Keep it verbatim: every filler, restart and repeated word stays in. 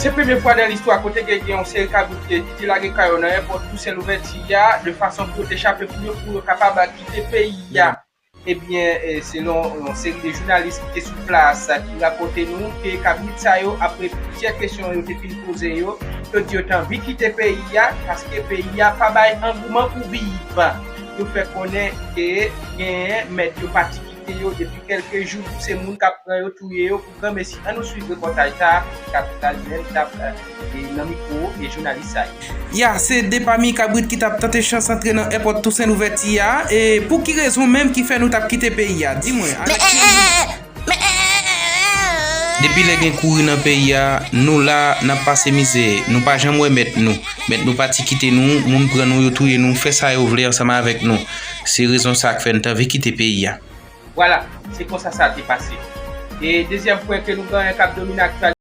Se premye fwa nan listwa kote gen, gen yon seri kabrit ki, ki te lage kay yo nan èpòt Tousen Louvèti a, de fason pou yo te chape pou yo, pou yo kapab kite peyi a. Ebyen, eh, selon yon seri de jounalis ki te sou plas, ki rapòte nou ke kabrit sa yo, apre plizyè kesyon yo te fin poze yo, yo di yo te anvi kite peyi a, paske peyi a pa bay angouman pou viv. Yo fè konnen ke gen mèt yo pati kite yo depi kèlke jou, se moun k ap pran yo, touye yo pou granmesi. Ann nou swiv repòtaj sa a, Capital Jeune t ap, eh, nan mikwo e jounalis sa yo. Ya, se de pami kabrit ki t ap tante chans antre nan èpòt Tousen Louvèti a. E pou ki rezon menm ki fè nou t ap kite peyi a? Di mwen, Alex. Depi lè gen kouri nan peyi a, nou la, n ap pase mizè. Nou pa janm wè mèt nou. Mèt nou pati kite nou, moun pran nou, yo touye nou, fè sa yo vle ansanm avèk nou. Se rezon sa k fè n t anvi kite peyi a. Vwala, se konsa sa te pase. E dezyèm pwen ke nou genyen k ap domine aktyalite